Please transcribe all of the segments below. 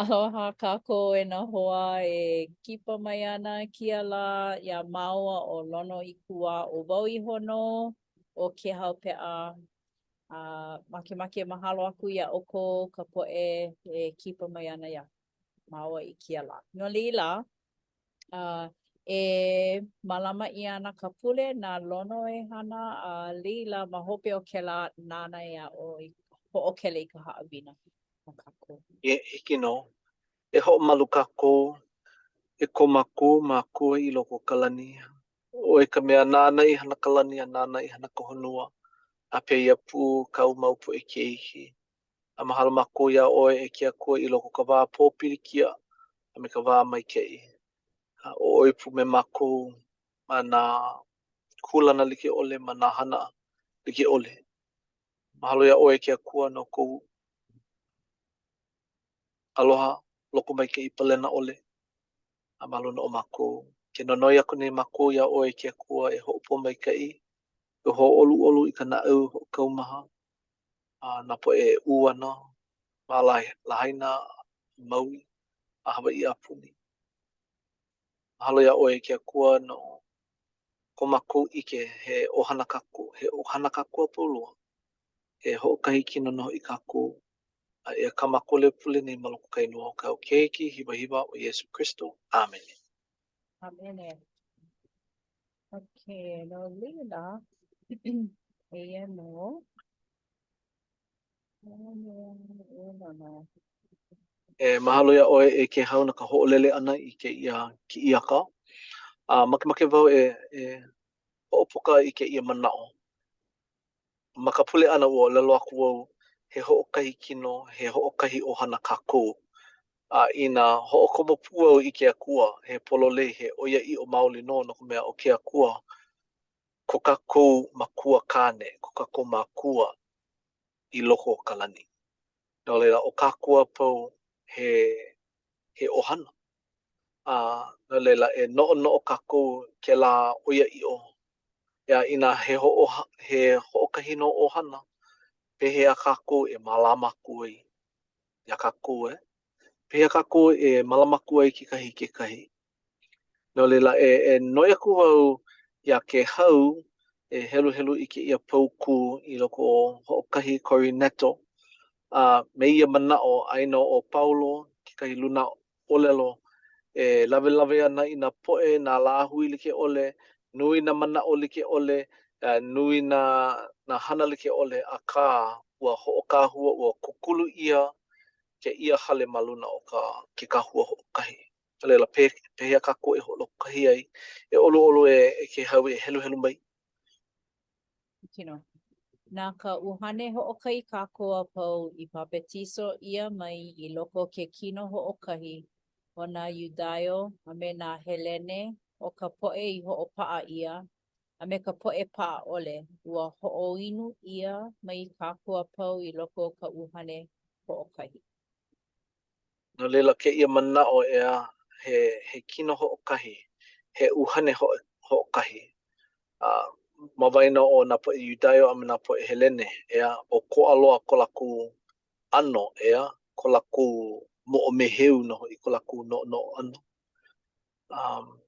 Aloha kākou e nā hoa e kipa mai ana kēia lā iā māua ʻo Lono ʻIkuwā ʻo wau iho nō ʻo Kēhau Peʻa. A makemake mahalo aku iā ʻoukou ka poʻe e kipa mai ana iā māua i kēia lā. No laila, uh, e mālama ʻia ana ka pule na Lono e hana, a laila ma hope o kēlā nāna e aʻo i hoʻokele i ka haʻawina. no kākou. E hiki nō e hoʻomalu kākou e ko mākou Makua i loko o ka lani, ʻoe ka mea nāna i hana ka lani a nāna i hana ka honua, a pēia pū kāu mau poʻe keiki. A mahalo mākou iā ʻoe e ke Akua i loko o ka wā pōpilikia a me ka wā maikaʻi. A ʻo ʻoe pū me mākou ma nā kūlana like ʻole, ma nā hana like ʻole. Mahalo iā ʻoe e ke Akua no kou aloha lokomaikaʻi palena ʻole a ma luna o mākou. Ke nonoi aku nei mākou iā ʻoe e ke Akua e hoʻopōmaikaʻi, e hōʻoluʻolu i ka naʻau hoʻokaumaha a nā poʻe e ʻū ana ma Lahaina, Maui, a Hawaiʻi a puni. Mahalo iā ʻoe e ke Akua no ko mākou ʻike he ʻohana kākou, he ʻohana kākou a pau loa. He hoʻokahi kino nō hoʻi kākou. A eia kā mākou leo pule nei ma loko o ka inoa o kāu Keiki hiwahiwa ʻo Iesū Kristo. ʻĀmene. ʻĀmene. Ok, no laila, eia nō. E mahalo iā ʻoe e Kēhau no ka hoʻolele ʻana i kēia kiʻiaka. A makemake wau e e hoʻopuka i kēia manaʻo. Ma ka pule ʻana ua ʻōlelo aku wau he hoʻokahi kino, he hoʻokahi ʻohana kākou. A inā hoʻokomo pū au i ke Akua, he pololei, he ʻoiaʻiʻo maoli nō no ka mea ʻo ke Akua ko kākou makua kāne, ko kākou makua i loko o ka lani. No laila, ʻo kākou a pau he, he ʻohana. A no laila, e noʻonoʻo kākou kēlā ʻoiaʻiʻo, ʻeā, inā he hoʻo, he hoʻokahi nō ʻohana, pehea kākou e mālama aku ai iā kākou, e? Pehea kākou e mālama aku ai kekahi i kekahi? No laila, e, e noi aku wau iā Kēhau e heluhelu i kēia paukū i loko o hoʻokahi Korineto, a me ia manaʻo, aia nō ʻo Paulo, kekahi luna ʻōlelo, e lawelawe ana i nā poʻe, nā lāhui like ʻole, nui nā manaʻo like ʻole, nui nā, nā hana like ʻole, akā, ua hoʻokahua, ua kūkulu ʻia kēia hale ma luna o ka, ke kahua hoʻokahi. No laila, pehea kākou e hoʻolōkahi ai? E ʻoluʻolu e, e Kēhau e heluhelu mai. Hiki nō. Na ka ʻUhane hoʻokahi kākou a pau i bapetiso ʻia mai i loko o ke kino hoʻokahi, ʻo nā Iudaio a me nā Helene, ʻo ka poʻe i hoʻopaʻa ʻia, a me ka poʻe paʻa ʻole, ua hoʻoinu ʻia mai kākou a pau i loko o ka ʻUhane hoʻokahi. No laila kēia manaʻo, ʻeā, he, he kino hoʻokahi, he ʻuhane hoʻokahi, a ma waena o nā poʻe Iudaio a me nā poʻe Helene, ʻeā, ʻokoʻa loa ko lākou ʻano, ʻeā, ko lākou moʻomeheu nō hoʻi, ko lākou noʻonoʻo ʻana. Um,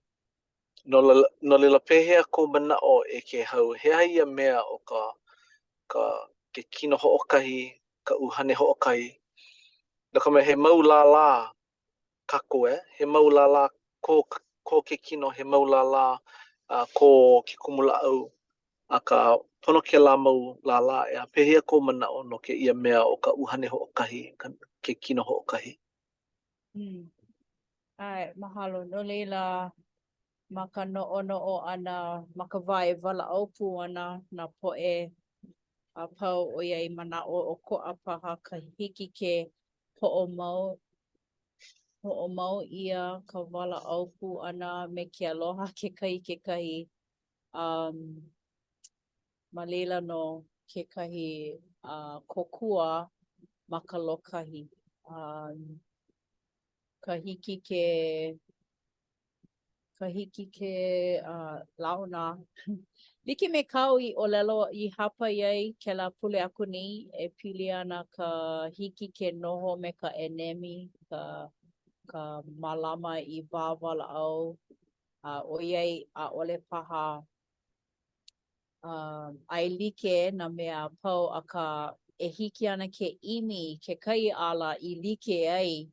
no laila, no laila, pehea kou manaʻo e Kēhau, he aha ia mea ʻo ka, ka, ke kino hoʻokahi, ka ʻuhane hoʻokahi, no ka mea, he mau lālā kākou, e? He mau lālā ko, ko ke kino, he mau lālā uh, ko ke kumulāʻau, akā, pono kēlā mau lālā, ʻeā? Pehea kou manaʻo no kēia mea ʻo ka ʻuhane hoʻokahi, ka, ke kino hoʻokahi? Mm. ʻAe, mahalo. No laila, ma ka noʻonoʻo ʻana, ma ka wā e walaʻau pū ana nā poʻe a pau ʻoiai manaʻo ʻokoʻa paha ka hiki ke hoʻomau hoʻomau ʻia ka walaʻau pū ʻana me ke aloha kekahi kekahi um, ma laila nō kekahi uh, kōkua ma ka lōkahi. Um, ka hiki ke. Ka hiki ke launa. Like me kāu i ʻōlelo i hāpai ai kēlā pule aku nei e pili ana ka hiki ke noho me ka ʻenemi, ka ka mālama i wā walaʻau, a ʻoiai ʻaʻole paha ʻaelike nā mea a pau, akā e hiki ana ke ʻimi i kekahi ala i like ai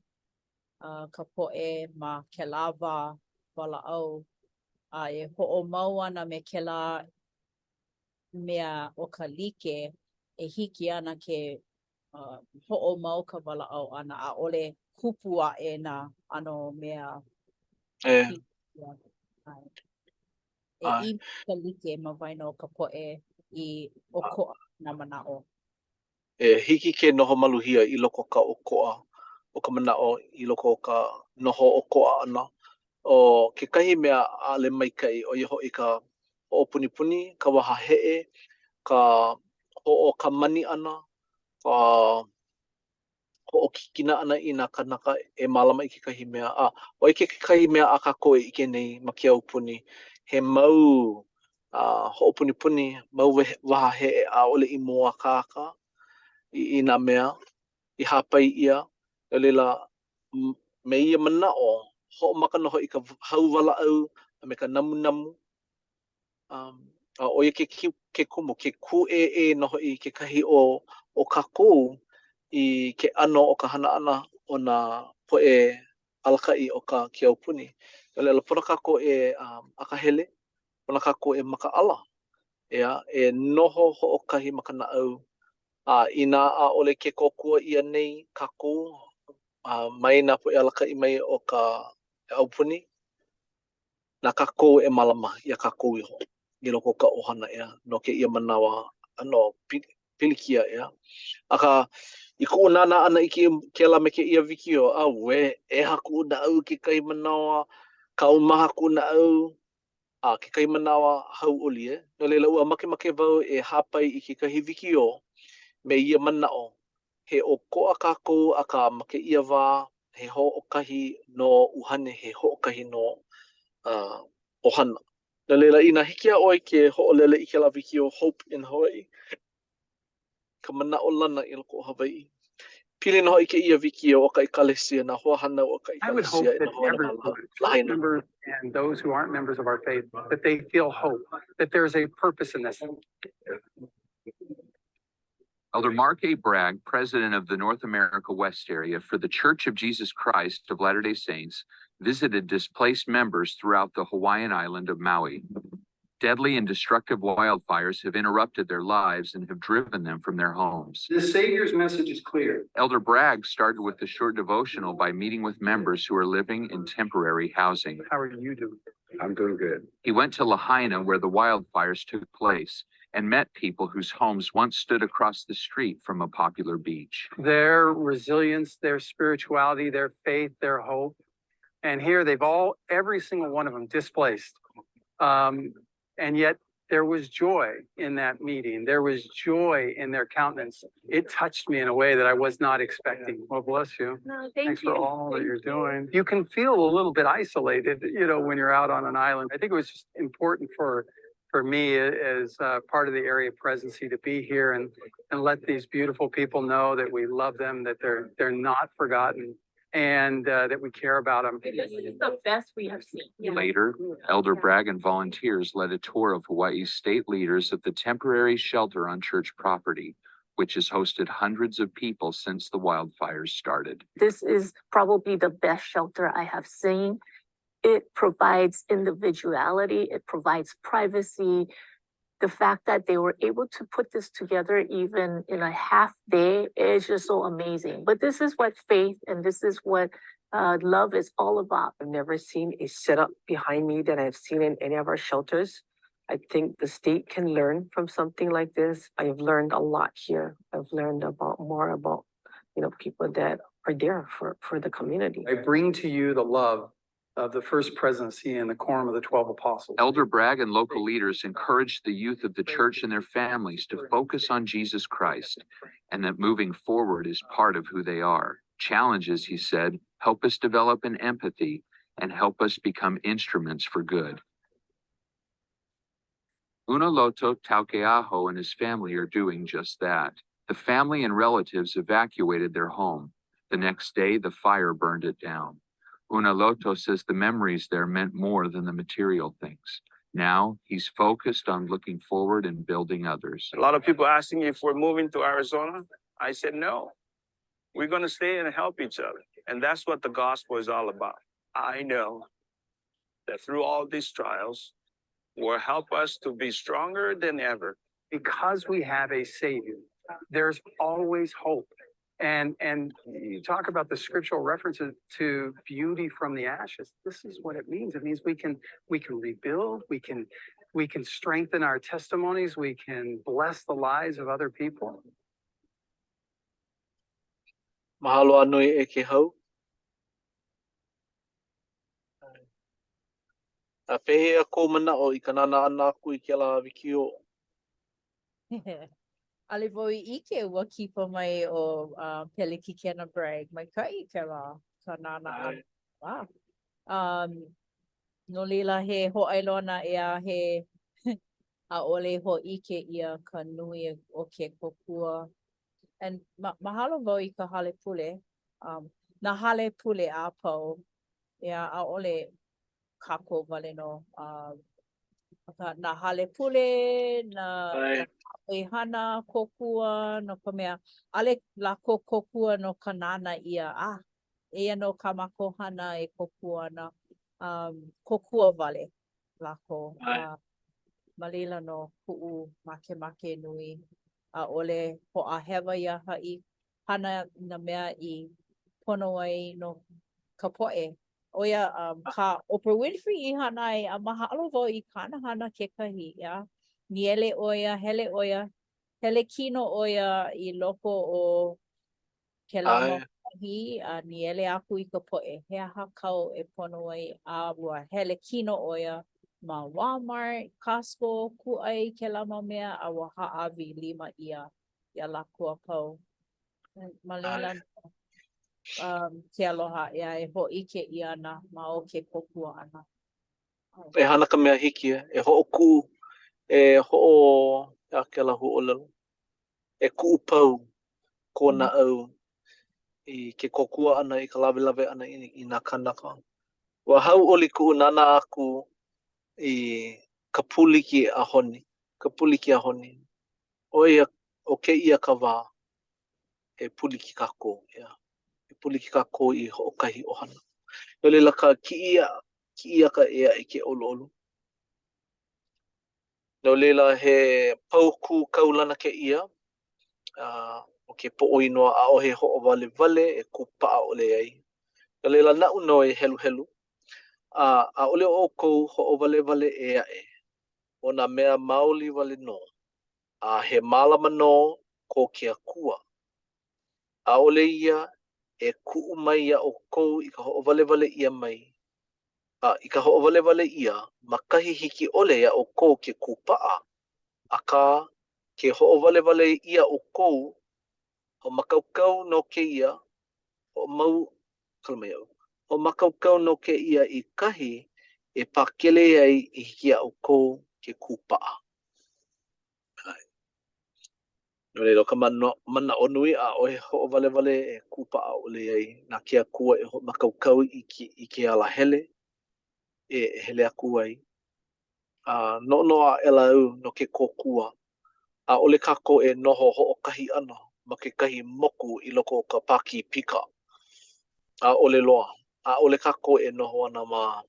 ka poʻe ma kēlā wā walaʻau, a e hoʻomau ana me kēlā mea o ka like, e hiki ana ke hoʻomau ka walaʻau ʻana, ʻaʻole kupu aʻe nā ʻano mea pilikia. E ʻimi ka like ma waena o ka poʻe i ʻokoʻa nā manaʻo. E hiki ke noho maluhia i loko o ka ʻokoʻa o ka manaʻo, i loko o ka noho ʻokoʻa ʻana. ʻO kekahi mea ʻaʻole maikaʻi, ʻo ia hoʻi ka hoʻopunipuni, ka wahaheʻe, ka hoʻokamani ʻana, ka hoʻokikina ʻana i nā kānaka e mālama i kekahi mea. A ʻo ia kekahi mea a kākou e ʻike nei ma ke aupuni, he mau hoʻopunipuni, mau wahaheʻe ʻaʻole i mōakāka i, i nā mea i hāpai ʻia. No laila, me ia manaʻo, hoʻomaka nō hoʻi ka hauwalaʻau a me ka namunamu. A ʻo ia ke, ke kumu, ke kūʻēʻē nō hoʻi kekahi o, o kākou i ke ʻano o ka hana ʻana o nā poʻe alakaʻi o ka ke aupuni. No laila, pono kākou e akahele, pono kākou e makaʻala, ʻeā, e noho hoʻokahi ma ka naʻau. A inā ʻaʻole ke kōkua ʻia nei kākou mai nā poʻe alakaʻi mai o ka aupuni, na kākou e mālama iā kākou iho i loko o ka ʻohana, ʻeā, no kēia manawa ʻano pilikia, ʻeā. Akā, i kuʻu nānā ʻana i kēlā me kēia wikiō, auē, ʻeha kuʻu naʻau kekahi manawa, kaumaha kuʻu naʻau, a kekahi manawa hauʻoli, e. No laila, ua makemake wau e hāpai i kekahi wikiō me ia manaʻo, he ʻokoʻa kākou akā ma kēia wā, he hoʻokahi nō ʻuhane, he hoʻokahi nō ʻohana. No laila, inā hiki iā ʻoe ke hoʻolele i kēlā wikiō Hope in Hawaii, ka manaʻolana i loko o Hawaiʻi. Pili nō hoʻi kēia wikiō o ka ʻEkalesia, nā hoahānau o ka I would hope ʻEkalesia e that noho ana every ma church Lahaina. members and those who aren't members of our faith, that they feel hope, that there's a purpose in this. Elder Mark A. Bragg, president of the North America West Area for the Church of Jesus Christ of Latter-day Saints, visited displaced members throughout the Hawaiian island of Maui. Deadly and destructive wildfires have interrupted their lives and have driven them from their homes. The Savior's message is clear. Elder Bragg started with a short devotional by meeting with members who are living in temporary housing. How are you doing? I'm doing good. He went to Lahaina, where the wildfires took place, and met people whose homes once stood across the street from a popular beach. Their resilience, their spirituality, their faith, their hope. And here they've all, every single one of them displaced. And yet there was joy in that meeting. There was joy in their countenance. It touched me in a way that I was not expecting. Well, bless you. No, thank Thanks you. for all that Thank you're you. doing. You can feel a little bit isolated, you know, when you're out on an island. I think it was just important for me as part of the area presidency to be here and let these beautiful people know that we love them, that they're not forgotten, and that we care about them. This is the best we have seen. Yeah. Later, Elder Bragg and volunteers led a tour of Hawaii's state leaders at the temporary shelter on church property, which has hosted hundreds of people since the wildfires started. This is probably the best shelter I have seen. It provides individuality, it provides privacy. The fact that they were able to put this together even in a half day is just so amazing. But this is what faith and this is what love is all about. I've never seen a setup behind me that I've seen in any of our shelters. I think the state can learn from something like this. I have learned a lot here. I've learned more about people that are there for the community. I bring to you the love of the First Presidency and the Quorum of the 12 Apostles. Elder Bragg and local leaders encouraged the youth of the church and their families to focus on Jesus Christ and that moving forward is part of who they are. Challenges, he said, help us develop an empathy and help us become instruments for good. Unaloto Taukeaho and his family are doing just that. The family and relatives evacuated their home. The next day, the fire burned it down. Unaloto says the memories there meant more than the material things. Now he's focused on looking forward and building others. A lot of people asking if we're moving to Arizona. I said, no, we're going to stay and help each other. And that's what the gospel is all about. I know that through all these trials will help us to be stronger than ever. Because we have a savior, there's always hope. And and you talk about the scriptural references to beauty from the ashes. This is what it means. It means we can we can rebuild, we can we can strengthen our testimonies, we can bless the lives of other people. Mahalo a nui e Kēhau. A pehea kou manaʻo i ka nānā ʻana aku i kēlā wikiō? ʻAʻole wau i ʻike ua kipa mai ʻo uh, Pelekikena Bragg. Maikaʻi kēlā ka nānā ʻana. Wow. Um, no laila, he hōʻailona ʻeā, he ʻaʻole hōʻike ʻia ka nui o ke kōkua. And ma mahalo wau i ka hale pule, um, nā hale pule a pau, ʻeā, ʻaʻole kākou wale nō. Uh, akā, nā hale pule, nā, nā ʻoihana kōkua, no ka mea, ʻaʻole lākou kōkua no ka nānā ʻia, ah, eia nō kā mākou hana e kōkua ana. Um, kōkua wale lākou. Uh, ma laila nō kuʻu makemake nui. ʻAʻole hoʻāhewa iā haʻi, hana nā mea i pono ai no ka poʻe. ʻO ia um, kā Oprah Winfrey i hana ai, a mahalo wau i kāna hana kekahi, ʻeā. Nīele ʻo ia, hele ʻo ia, hele kino ʻo ia i loko o kēlā mau wahi a nīele aku i ka poʻe, he aha kāu e pono ai, a ua hele kino ʻo ia ma Walmart, Costco, kūʻai kēlā mau mea, a ua hāʻawi lima ʻia iā lākou a pau. Ma laila um, ke aloha ʻeā e hōʻike ʻia ana ma o ke kōkua ʻana. E hana ka mea hiki, e hoʻokuʻu, e hoʻo, he aha kēlā huaʻōlelo? E kuʻupau kō naʻau i ke kōkua ʻana i ka lawelawe ʻana i, i nā kānaka. Ua hauʻoli kuʻu nānā aku i ka pūliki a honi, ka pūliki a honi. ʻO ia, ʻo kēia ka wā e pūliki kākou, ʻeā. E pūliki kākou i hoʻokahi ʻohana. No laila ka kiʻi, kiʻi aka ʻē aʻe ke ʻoluʻolu. No laila, he paukū kaulana kēia, uh, ʻo ke poʻo inoa ʻaʻohe hoʻowalewale e kūpaʻa ʻole ai. No laila, naʻu nō e heluhelu, a ʻaʻole ʻoukou hoʻowalewale ʻē aʻe, ʻo nā mea maoli wale nō, a he mālama nō ko ke Akua. ʻAʻole ia e kuʻu mai iā ʻoukou i ka hoʻowalewale ʻia mai, a i ka hoʻowalewale ʻia ma kahi hiki ʻole iā ʻoukou ke kūpaʻa, akā, ke hoʻowalewale ʻia ʻoukou, hoʻomākaukau nō kēia, hoʻomau, kala mai iaʻu, hoʻomākaukau nō kēia i kahi e pakele ai i hiki iā ʻoukou ke kūpaʻa. ʻAe. No laila, ʻo ka manaʻo nui, ʻaʻohe hoʻowalewale e kūpaʻa ʻole ai na ke Akua e hoʻomākaukau i ke, i ke alahele e hele aku ai. A noʻonoʻo aʻela au no ke kōkua. ʻAʻole kākou e noho hoʻokahi ana ma kekahi moku i loko o ka Pākīpika. ʻAʻole loa. ʻAʻole kākou e noho ana ma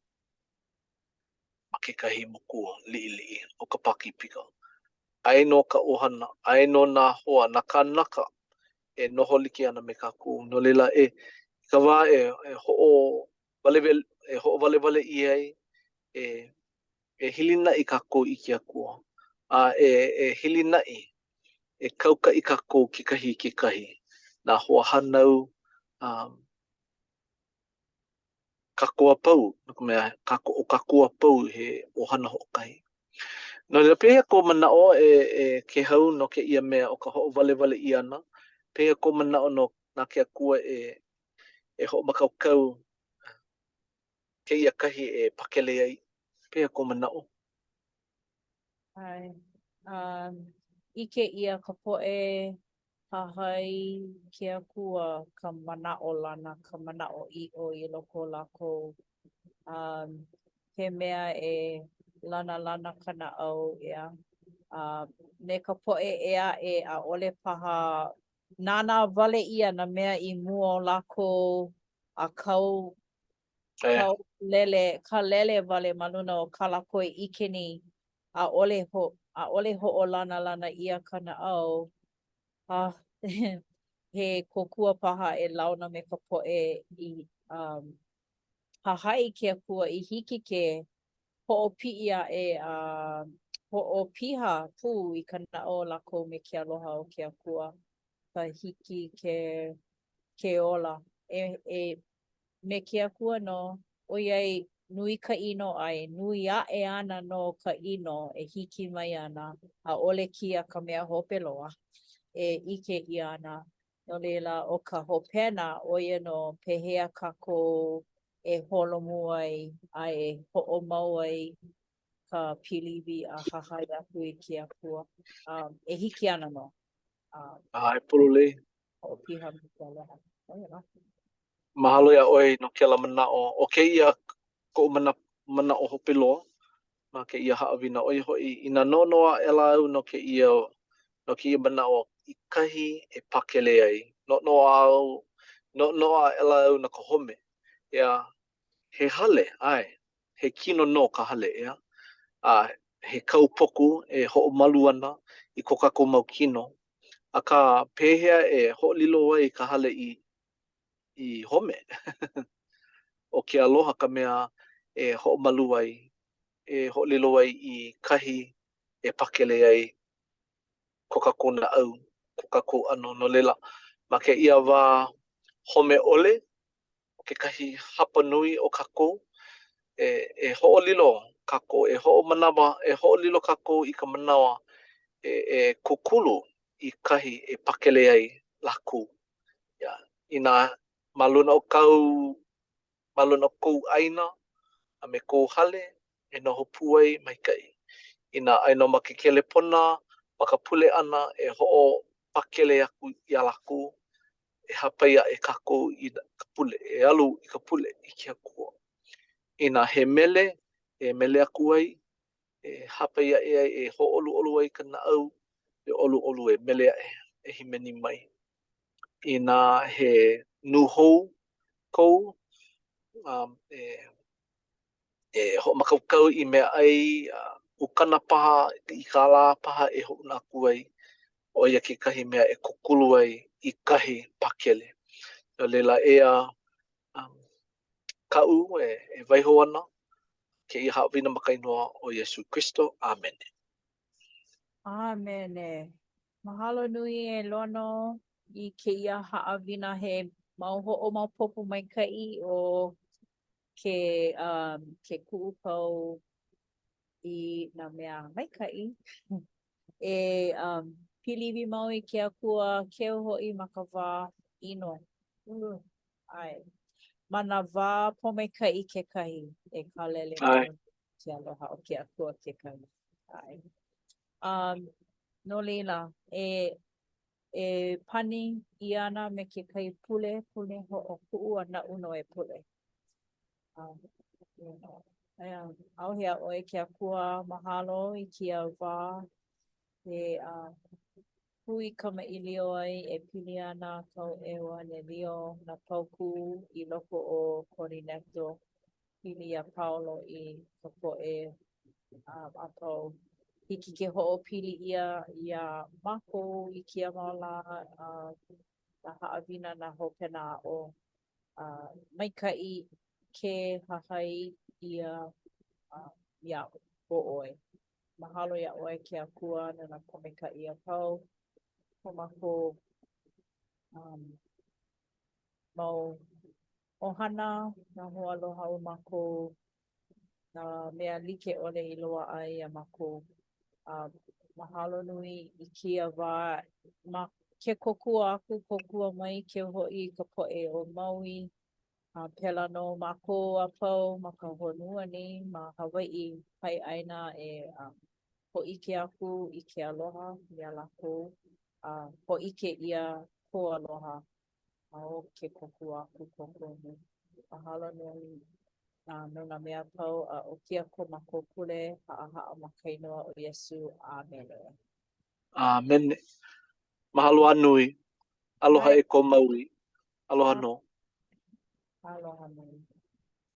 ma kekahi moku liʻiliʻi o ka Pākīpika. Aia nō ka ʻohana, aia nō nā hoa, nā kānaka e noho like ana me kākou. No laila, e, i ka wā e, e hoʻowalewale, e hoʻowalewale ʻia ai, e, e hilinaʻi kākou i ke Akua, a e, e hilinaʻi, e kaukaʻi kākou kekahi i kekahi, nā hoahānau, um, kākou a pau, no ka mea, kākou, ʻo kākou a pau he ʻohana hoʻokahi. No laila, pehea kou manaʻo e, e Kēhau no kēia mea o ka hoʻowalewale ʻia ʻana? Pehea kou manaʻo no na ke Akua e, e hoʻomākaukau? kēia kahi e pakele ai. Pehea kou manaʻo? ʻAe. Um, ʻike ʻia ka poʻe hahai ke Akua ka manaʻolana, ka manaʻoʻiʻo i loko o lākou. Um, he mea e lanalana ka naʻau, ʻeā? A me ka poʻe ʻē aʻe, ʻaʻole paha nānā wale ʻia nā mea i mua o lākou a kau kau lele, kālele wale ma luna o kā lākou e ʻike nei, ʻaʻole ho ʻaʻole hoʻolanalana ʻia ka naʻau, a he kōkua paha e launa me ka poʻe i um hahai i ke Akua i hiki ke hoʻopiʻi aʻe a hoʻopiha pū i ka naʻau o lākou me ke aloha o ke Akua, ka hiki ke ke ola e e me ke Akua nō, ʻoiai nui ka ʻino a e nui aʻe ana nō ka ʻino e hiki mai ana, ʻaʻole kēia ka mea hope loa e ʻike ʻia ana. No laila, ʻo ka hopena, ʻo ia nō pehea kākou e holomua ai a e hoʻomau ai ka piliwi a hahai aku i ke Akua. Um, e hiki ana nō. Um, ʻAe, pololei. Hoʻopiha me ke aloha. ʻO ia nō. Mahalo iā ʻoe no kēlā manaʻo. ʻO kēia koʻu mana manaʻo hope loa ma kēia haʻawina, ʻo ia hoʻi, inā noʻonoʻo aʻela au no kēia no kēia manaʻo i kahi e pakele ai, noʻonoʻo au, noʻonoʻo aʻela au no ka home, ʻeā, he hale, ʻae, he kino nō ka hale, ʻeā, a he kaupoku e hoʻomalu ana i ko kākou mau kino, akā, pehea e hoʻolilo ai ka hale i i home. ʻO ke aloha ka mea e hoʻomalu ai, e hoʻolilo ai i kahi e pakele ai ko kākou naʻau, ko kākou ʻano. No laila, ma kēia wā home ʻole, o kekahi hapa nui o kākou, e, e hoʻolilo kākou, e hoʻomanawa, e hoʻolilo kākou i ka manawa e, e kūkulu i kahi e pakele ai lākou. Yeah. Inā ma luna o kāu, ma luna o kou ʻāina a me kou hale e noho pū ai, maikaʻi. Inā aia nō ma ke kelepona, ma ka pule ʻana e hoʻopakele aku iā lākou, e hāpai aʻe kākou i ka pule, e alu i ka pule i ke Akua. Inā he mele e mele aku ai, e hāpai aʻe ai, e hōʻoluʻolu ai ka naʻau, e ʻoluʻolu e mele aʻe, e hīmeni mai. Inā he nūhou kou, um, e, e hoʻomākaukau i meaʻai, uh, ukana paha, i kālā paha e hoʻouna aku ai, ʻo ia kekahi mea e kūkulu ai i kahi pakele. No laila, eia um, kaʻu e, e waiho ana kēia haʻawina ma ka inoa o Iesū Kristo. ʻĀmene. ʻĀmene. Mahalo nui e Lono i kēia haʻawina he mau hoʻomaopopo maikaʻi o ke um ke kuʻupau i nā mea maikaʻi e um piliwi mau i ke Akua keu hoʻi ma ka wā ʻino. ʻAe. Ma nā wā pōmaikaʻi kekahi e kālele ʻAe. ke aloha o ke Akua kekahi. ʻAe. Um, no laila, e e pani ʻia ana me kekahi pule, pule hoʻokuʻu a naʻu nō e pule. Um, you know, ʻAuhea ʻoe ke Akua, mahalo i kēia wā e uh, hui kamaʻilio ai e pili ana kāu ʻeuanelio nā paukū i loko o Korineto. Pili iā Paulo i ka poʻe a pau. Hiki ke hoʻopili ʻia iā mākou i kēia mau lā nā haʻawina, nā hopena aʻo maikaʻi ke hahai ʻia iā ʻoe. Mahalo iā ʻoe ke Akua no nā pōmaikaʻi a pau ko mākou um, mau ʻohana, nā hoaaloha o mākou, nā mea like ʻole i loaʻa iā mākou. A mahalo nui i kēia wā ma ke kōkua aku, kōkua mai, keu hoʻi i ka poʻe o Maui. A pēlā nō mākou a pau ma ka honua nei ma Hawaiʻi pae ʻāina e um hōʻike aku i ke aloha iā lākou a hōʻike ʻia kou aloha a ʻo ke kōkua aku kōkua nui. Mahalo nui no nā mea a pau a ʻo kēia ko mākou pule haʻahaʻa ma ka inoa o Iesū. ʻĀmene. ʻĀmene. Mahalo a nui. Aloha e ko Maui. Aloha nō. Aloha nui.